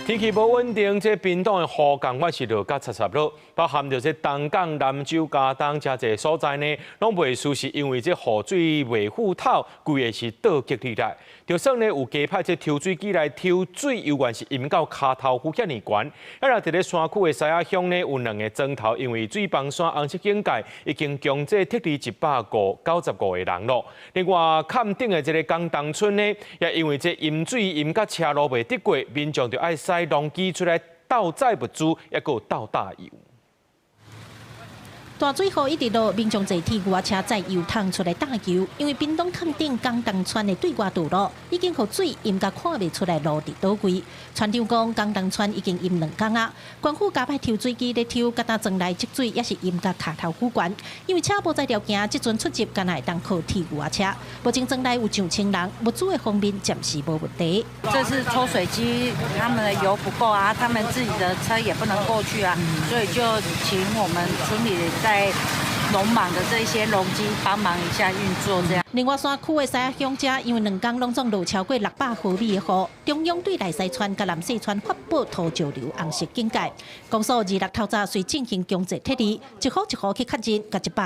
天氣無穩定，這屏東的雨仝款是落甲插插落，包含著這東港、南州、佳冬誠濟所在呢，攏袂輸是因為這雨水袂富透，規个是倒激起來。就算呢有加派這抽水機來抽水，猶原是淹到跤頭趺遐爾懸。啊，若佇咧山區的獅仔鄉呢，有兩个莊頭，因為水崩山紅色警戒，已經強制撤離195個人囉。另外，崁頂的這个江東村呢，也因為這淹水淹甲車路袂得過，民眾就愛駛農機出來鬥載物資，抑閣有鬥擔油。大水雨一直落，民眾坐鐵牛車載油桶出來擔油，因為屏東崁頂江東村的對外道路已經予水淹甲看袂出來路佇佗位。村長講，江東村已經淹兩工啊，縣府加派抽水機咧抽，佮焦莊內積水也是淹甲跤頭趺懸。因為車無才調行，這陣出入敢若會當靠鐵牛車。目前莊內有上千人，物資的方面暫時無問題。這是抽水機，他們的油不夠啊，他們自己的車也不能過去啊，所以就請我們村裡在農忙的這些農機幫忙一下運作，這樣。另外，山區的獅仔鄉遮，因為兩工攏總落超過600毫米的雨，中央對內獅村佮南勢村發布土石流紅色警戒。公所26透早遂進行強制撤離，一戶一戶去確認，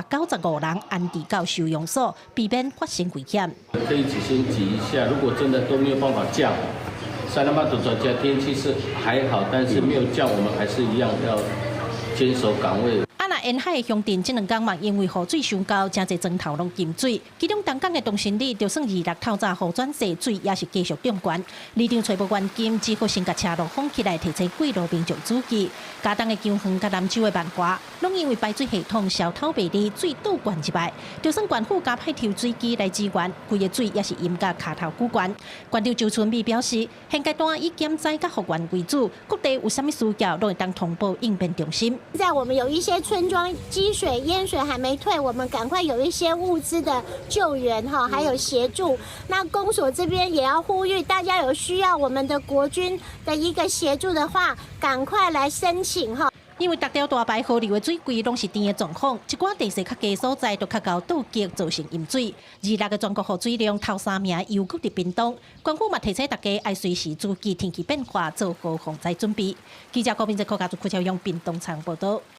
共195人安置到收容所，避免發生危險。可以先擠一下，如果真的都沒有辦法降，三那麼多專家天氣是還好，但是沒有降，我們還是一樣要堅守崗位。啊，若沿海的鄉鎮，這兩工嘛，因為雨水傷高，誠濟莊頭攏浸水。其中東港的東新里，就算26透早雨轉細，水也是繼續漲懸。里長揣無現金，只好先共車路封起來，提醒過路民眾注意。佳冬的姜園佮南州的萬華，攏因為排水系統消透袂離，水倒灌入來。就算縣府加派抽水機來支援，規个水也是淹甲跤頭趺懸。縣長周春米表示，現階段以減災佮復原為主，各地有啥物需要，攏會當通報應變中心。在我們有一些村莊積水淹水還沒退，我們趕快有一些物資的救援哈，還有協助。那公所這邊也要呼籲大家有需要我們的國軍的一個協助的話，趕快來申請哈。因為逐條大排河流的水櫃攏是甜的狀況，一寡地勢較低所在，就較𠢕倒激造成淹水。26的全國雨水量頭三名猶閣佇屏東，縣府嘛提醒大家愛隨時注意天氣變化，做好防災準備。記者郭明哲、柯家族、柯超勇屏東採訪報導。